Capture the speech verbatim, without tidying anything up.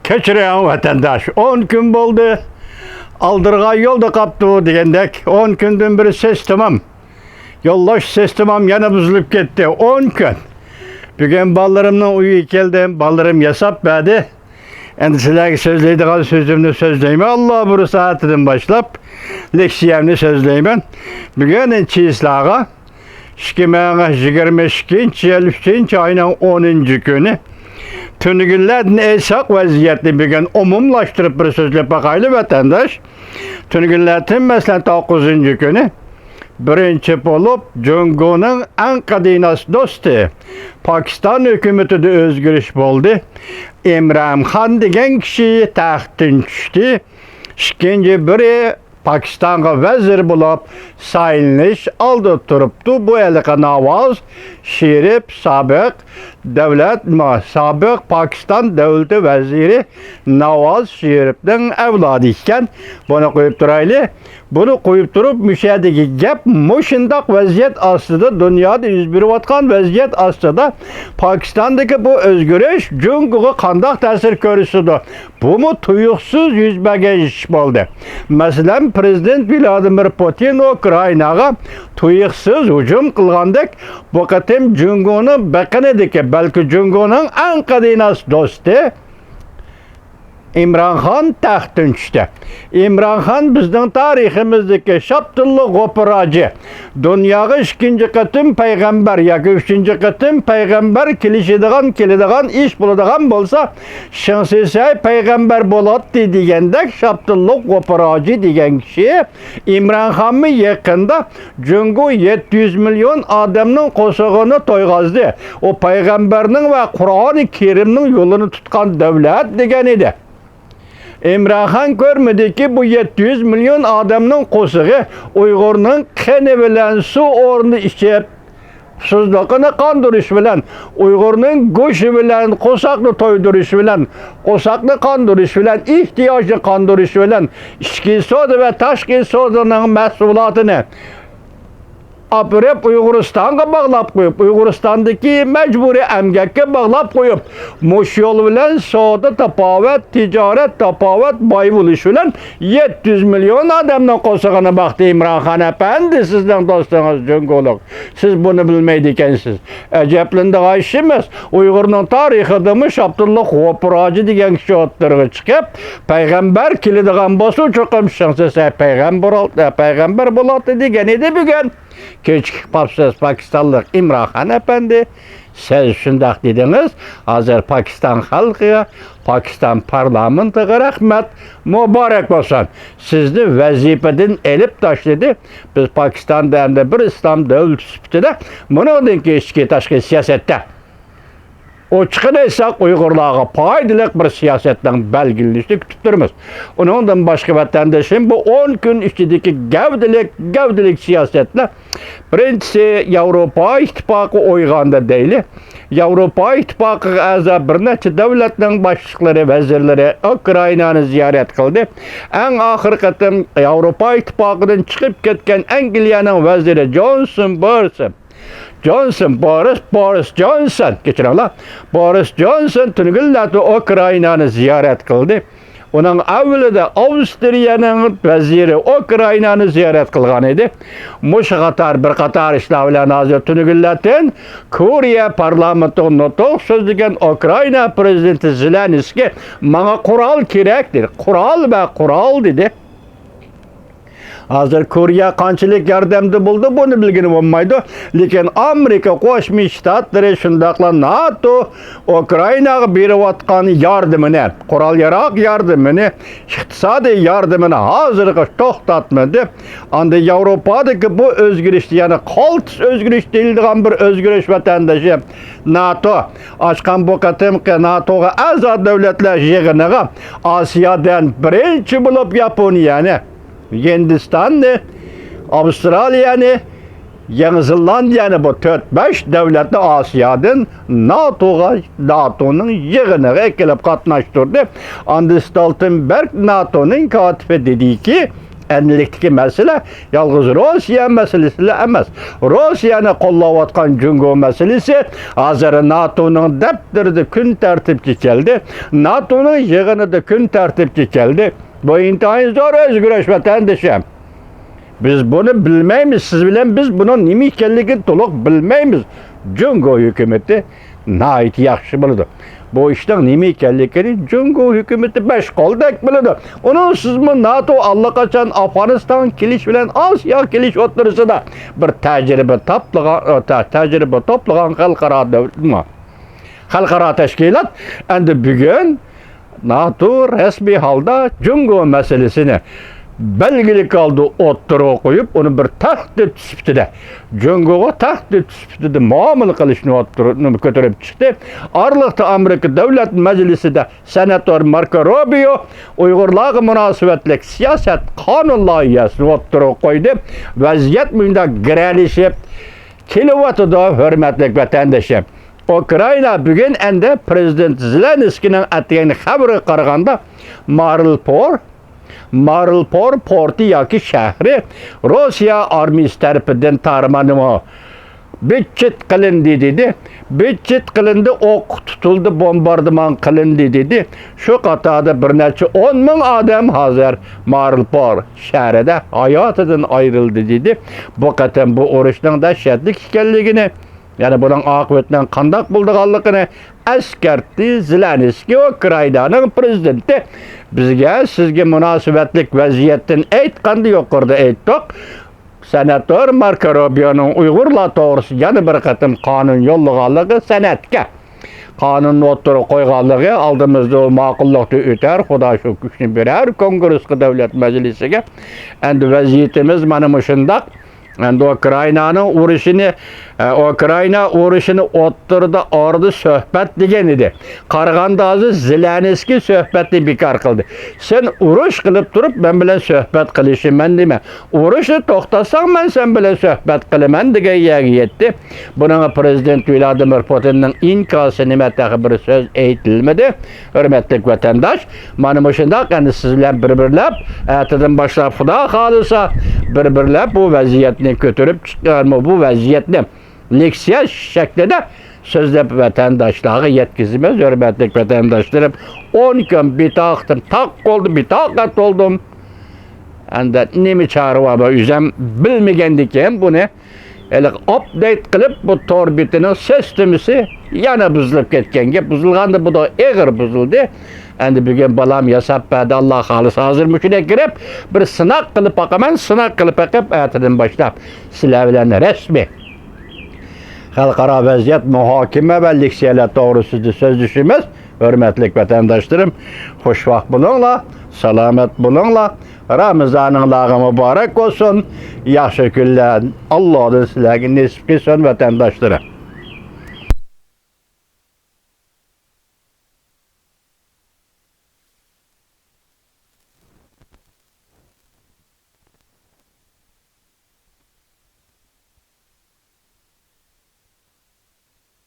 كەچۈرۈڭ ۋەتەنداش، ئون كۈن بولدى، ئالدىرغان يولدا قاپتۇ دېگەندەك، ئون كۈندىن بېرى سىستېمام، يوللاش سىستېمام يەنە بۇزۇلۇپ كەتتى. ئون كۈن. بۈگۈن بالىلىرىمنىڭ ئۆيىگە كەلدىم، بالىلىرىم ياساپ بەردى. ئەمدى سىلەرگە سۆزلەيدىغان سۆزۈمنى سۆزلەيمەن. ئاللا بۇيرۇسا ئەتىدىن باشلاپ لېكسىيەمنى سۆزلەيمەن. بۈگۈن چىسلاغا ئىككى مىڭ يىگىرمە ئىككىنچى يىل ئۈچىنچى ئاينىڭ ئونىنچى كۈنى. تۈنۈگۈنلەردىن ئېيتساق، ۋەزىيەتنى بۈگۈن ئومۇملاشتۇرۇپ بىر سۆزلەپ باقايلى، ۋەتەنداش. تۈنۈگۈنلەردىن، مەسىلەن، توققۇزىنچى كۈنى بىرىنچى بولۇپ جۇڭگونىڭ ئەڭ قەدىناس دوستى، پاكىستان ھۆكۈمىتىدە ئۆزگىرىش بولدى. ئىمران خان دېگەن كىشى تەختتىن چۈشتى. ئىككىنچى بىرى پاكىستانغا ۋەزىر بولۇپ سايلىنىش ئالدىدا تۇرۇپتۇ. بۇ ھېلىقى ناۋاز شېرىپ، سابىق دۆلەت، سابىق پاكىستان دۆلىتى ۋەزىرى ناۋاز شېرىپنىڭ ئەۋلادى ئىكەن. بۇنى قويۇپ تۇرايلى. بۇنى قويۇپ تۇرۇپ، مۇشۇ يەردىكى گەپ مۇشۇنداق ۋەزىيەت ئاستىدا، دۇنيادا يۈز بېرىۋاتقان ۋەزىيەت ئاستىدا پاكىستاندىكى بۇ ئۆزگىرىش جۇڭگوغا قانداق تەسىر كۆرسىتىدۇ؟ بۇمۇ تۇيۇقسىز يۈز بەرگەن ئىش بولدى. مەسىلەن، پىرېزىدېنت ۋلادىمىر پۇتىن ئۇكرائىناغا تۇيۇقسىز ھۇجۇم قىلغاندەك، بۇ قېتىم جۇڭگونىڭ بېقىنىدىكى، بەلكى جۇڭگونىڭ ئەڭ قەدىناس دوستى ئىمران خان تەختتىن چۈشتى. ئىمران خان بىزنىڭ تارىخىمىزدىكى شاپتۇللۇق غوپۇراجى، دۇنياغا ئىككىنچى قېتىم پەيغەمبەر ياكى ئۈچىنچى قېتىم پەيغەمبەر كېلىشىدىغان، كېلىدىغان ئىش بولىدىغان بولسا، شېڭ شىسەي پەيغەمبەر بولاتتى دېگەندەك، شاپتۇللۇق غوپۇراجى دېگەن كىشى ئىمران خانمۇ يېقىندا جۇڭگو يەتتە يۈز مىليون ئادەمنىڭ قورسىقىنى تويغازدى. ئۇ پەيغەمبەرنىڭ ۋە قۇرئانى كەرىمنىڭ يولىنى تۇتقان دۆلەت دېگەن ئىدى. ئىمران خان كۆرمىدىكى، بۇ يەتتە يۈز مىليون ئادەمنىڭ قورسىقى ئۇيغۇرنىڭ قېنى بىلەن سۇ ئورنىدا ئىچىپ، ئۇسسۇزلۇقىنى قاندۇرۇش بىلەن، ئۇيغۇرنىڭ گۆشى بىلەن قورساقنى تويدۇرۇش بىلەن، قورساقنى قاندۇرۇش بىلەن، ئېھتىياجنى قاندۇرۇش بىلەن، ئىچكى سودا ۋە تاشقى سودىنىڭ مەھسۇلاتىنى ئاپىرىپ ئۇيغۇرىستانغا باغلاپ قويۇپ، ئۇيغۇرىستاندىكى مەجبۇرىي ئەمگەككە باغلاپ قويۇپ، مۇشۇ يول بىلەن سودا تاپاۋەت، تىجارەت تاپاۋەت، باي بولۇش بىلەن يەتتە يۈز مىليون ئادەمنىڭ قورسىقىنى باقتى ئىمران خان ئەپەندى، سىزنىڭ دوستىڭىز جۇڭگولۇق. سىز بۇنى بىلمەيدىكەنسىز. ئەجەبلىنىدىغان ئىش ئەمەس. ئۇيغۇرنىڭ تارىخىدىمۇ شاپتۇللۇق غوپۇراجى دېگەن كىشى ئوتتۇرىغا چىقىپ، پەيغەمبەر كېلىدىغان بولسا، چوقۇم شېڭ شىسەي پەيغەمبەر، پەيغەمبەر بولاتتى دېگەن ئىدى بۈگۈن. كېچىكىپ قاپسىز، پاكىستانلىق ئىمران خان ئەپەندى. سىز شۇنداق دېدىڭىز. ھازىر پاكىستان خەلقىگە، پاكىستان پارلامېنتىغا رەھمەت، مۇبارەك بولسۇن. سىزنى ۋەزىپىدىن ئېلىپ تاشلىدى. بىز پاكىستاندا ئەمدى بىر ئىسلام دۆلىتى سۈپىتىدە بۇنىڭدىن كېيىن ئىچكى تاشقى سىياسەتتە ئوچۇقىنى ئېيتساق، ئۇيغۇرلارغا پايدىلىق بىر سىياسەتنىڭ بەلگىلىنىشىنى كۈتۈپ تۇرىمىز. ئۇنىڭدىن باشقا، ۋەتەندىشىم، بۇ ئون كۈن ئىچىدىكى گەۋدىلىك، گەۋدىلىك سىياسەتلەر، بىرىنچىسى، ياۋروپا ئىتتىپاقى ئويغاندى دەيلى. ياۋروپا ئىتتىپاقىغا ئەزا بىر نەچچە دۆلەتنىڭ باشلىقلىرى، ۋەزىرلىرى ئۇكرائىنانى زىيارەت قىلدى. ئەڭ ئاخىرقى قېتىم ياۋروپا ئىتتىپاقىدىن چىقىپ كەتكەن ئەنگلىيەنىڭ ۋەزىرى جونسون بورىس، جونسون بورىس، بورىس جونسون، كەچۈرۈڭلار، بورىس جونسون تۈنۈگۈنلەردە ئۇكرائىنانى زىيارەت قىلدى. ئۇنىڭ ئەۋۋىلىدە ئاۋسترىيەنىڭ ۋەزىرى ئۇكرائىنانى زىيارەت قىلغان ئىدى. مۇشۇ قاتار بىر قاتار ئىشلار بىلەن ھازىر تۈنۈگۈنلەردىن كورېيە پارلامېنتىغا نۇتۇق سۆزلىگەن ئۇكرائىنا پىرېزىدېنتى زېلېنسكىي ماڭا قورال كېرەك دېدى. قورال ۋە قورال دېدى. ھازىر كورېيە قانچىلىك ياردەمدە بولدى، بۇنى بىلگىلى بولمايدۇ. لېكىن ئامېرىكا قوشما شتاتلىرى شۇنداقلا ناتو ئۇكرائىناغا بېرىۋاتقان ياردىمىنى، قورال-ياراغ ياردىمىنى، ئىقتىسادىي ياردىمىنى ھازىرغىچە توختاتمىدى. ئاندىن ياۋروپادىكى بۇ ئۆزگىرىشتە، يەنى قالتىس ئۆزگىرىش دېيىلىدىغان بىر ئۆزگىرىش، ۋەتەندىشىم، ناتو ئاچقان بۇ قېتىمقى ناتوغا ئەزا دۆلەتلەر يىغىنىغا ئاسىيادىن بىرىنچى بولۇپ ياپونىيەنى، ھىندىستاننى، ئاۋسترالىيەنى، يېڭى زېلاندىيەنى، بۇ تۆت، بەش دۆلەتنى ئاسىيادىن ناتوغا، ناتونىڭ يىغىنىغا ئەكېلىپ قاتناشتۇردى. ئاندرېس ستولتېنبېرگ، ناتونىڭ كاتىپى، دېدىكى، ئەمدىلىكتىكى مەسىلە يالغۇز روسىيە مەسىلىسىلا ئەمەس. روسىيەنى قوللاۋاتقان جۇڭگو مەسىلىسى ھازىر ناتونىڭ دەپتىرىدە كۈن تەرتىپكە كەلدى. ناتونىڭ يىغىنىدا كۈن تەرتىپكە كەلدى. بۇ ئىنتايىن زور ئۆزگىرىش، ۋەتەندىشىم. بىز بۇنى بىلمەيمىز. سىز بىلەن بىز بۇنىڭ نېمە ئىكەنلىكىنى تولۇق بىلمەيمىز. جۇڭگو ھۆكۈمىتى ناھايىتى ياخشى بىلىدۇ. بۇ ئىشنىڭ نېمە ئىكەنلىكىنى جۇڭگو ھۆكۈمىتى بەش قولدەك بىلىدۇ. ئۇنىڭسىزمۇ ناتو ئاللىقاچان ئافغانىستانغا كېلىش بىلەن ئاسىياغا كېلىش ئوتتۇرىسىدا بىر تەجرىبە تاپلىغان، تە-، تەجرىبە توپلىغان خەلقئارا دۆلەت. خەلقئارا تەشكىلات ئەمدى بۈگۈن ناتو رەسمىي ھالدا جۇڭگو مەسىلىسىنى بەلگىلىك ھالدا ئوتتۇرىغا قويۇپ، ئۇنى بىر تەھدىت سۈپىتىدە، جۇڭگوغا تەھدىت سۈپىتىدە مۇئامىلە قىلىشنى ئوتتۇرىغا كۆتۈرۈپ چىقتى. ئارىلىقتا ئامېرىكا دۆلەت مەجلىسىدە سېناتور ماركو روبىيو ئۇيغۇرلارغا مۇناسىۋەتلىك سىياسەت قانۇن لايىھەسىنى ئوتتۇرىغا قويدى. ۋەزىيەت مۇنداق گىرەلىشىپ كېلىۋاتىدۇ، ھۆرمەتلىك ۋەتەندىشىم. ئۇكرائىنا بۈگۈن ئەمدى پىرېزىدېنت زېلېنسكىينىڭ ئەتىگەن خەۋىرىگە قارىغاندا، مارىلپور، مارىلپور پورتى ياكى شەھىرى روسىيە ئارمىيىسى تەرىپىدىن تارمىنىمۇ بىتچىت قىلىندى دېدى. بىتچىت قىلىندى، ئوققا تۇتۇلدى، بومباردىمان قىلىندى دېدى. شۇ قاتاردا بىر نەچچە ئون مىڭ ئادەم ھازىر مارىلپور شەھىرىدە ھاياتىدىن ئايرىلدى دېدى. بۇ قېتىم بۇ ئۇرۇشنىڭ دەھشەتلىك ئىكەنلىكىنى، يەنى بۇنىڭ ئاقىۋىتىنىڭ قانداق بولىدىغانلىقىنى ئەسكەرتتى زېلېنسكىي، ئۇكرائىنانىڭ پىرېزىدېنتى. بىزگە، سىزگە مۇناسىۋەتلىك ۋەزىيەتتىن ئېيتقاندا يۇقىرىدا ئېيتتۇق. سېناتور ماركو روبىيونىڭ ئۇيغۇرلار توغرىسىدا يەنە بىر قېتىم قانۇن يوللىغانلىقى سەنئەتكە. قانۇننى ئوتتۇرىغا قويغانلىقى ئالدىمىزدا ئۇ ماقۇللۇقتا ئۆتەر، خۇدا شۇ كۈچنى بېرەر كونگرېسقا، دۆلەت مەجلىسىگە. ئەمدى ۋەزىيىتىمىز مانا مۇشۇنداق. ئەمدى ئۇكرائىنانىڭ ئۇرۇشىنى، ئە، ئۇكرائىنا ئۇرۇشىنى ئوتتۇرىدا ئارىدا سۆھبەت دېگەن ئىدى. قارىغاندا ھازىر زېلېنسكىي سۆھبەتنى بىكار قىلدى. سەن ئۇرۇش قىلىپ تۇرۇپ مەن بىلەن سۆھبەت قىلىشىمەن دېمە. ئۇرۇشنى توختاتساڭ مەن سەن بىلەن سۆھبەت قىلىمەن دېگەن يەرگە يەتتى. بۇنىڭغا پىرېزىدېنت ۋلادىمىر پۇتىننىڭ ئىنكاسى نېمە، تېخى بىر سۆز ئېيتىلمىدى. ھۆرمەتلىك ۋەتەنداش، مانا مۇشۇنداق ئەمدى سىز بىلەن بىر-بىرلەپ، ئەتىدىن باشلاپ، خۇدا خالىسا، بىر-بىرلەپ بۇ ۋەزىيەتنى كۆتۈرۈپ چىقارمۇ، بۇ ۋەزىيەتنى لېكسىيە شەكلىدە سۆزلەپ ۋەتەنداشلارغا يەتكۈزىمىز. ھۆرمەتلىك ۋەتەنداشلىرىم، ئون كۈن بىتاقىتىم تاق بولدى، بىتاقەت بولدۇم. ئەمدى نېمە چارە بار، ئۆزۈم بىلمىگەندىكىن بۇنى ھېلىقى ئاپدېيت قىلىپ، بۇ تور بېتىنىڭ سىستېمىسى يەنە بۇزۇلۇپ كەتكەن گەپ. بۇزۇلغاندا بۇ دا ئېغىر بۇزۇلدى. ئەمدى بۈگۈن بالام ياساپ بەردى، ئاللا خالىسا ھازىر مۇشۇنى كىرىپ، بىر سىناق قىلىپ باقىمەن، سىناق قىلىپ بېقىپ، ئەتىدىن باشلاپ سىلەر بىلەن رەسمىي خەلقئارا ۋەزىيەت مۇھاكىمە ۋە لېكسىيەلەر توغرىسىدا سۆزلىشىمىز. ھۆرمەتلىك ۋەتەنداشلىرىم، خۇشۋاق بولۇڭلار، سالامەت بولۇڭلار. رامىزانىڭلارغا مۇبارەك بولسۇن. ياخشى كۈنلەر ئاللادىن سىلەرگە نېسىپ قىلسۇن، ۋەتەنداشلىرىم.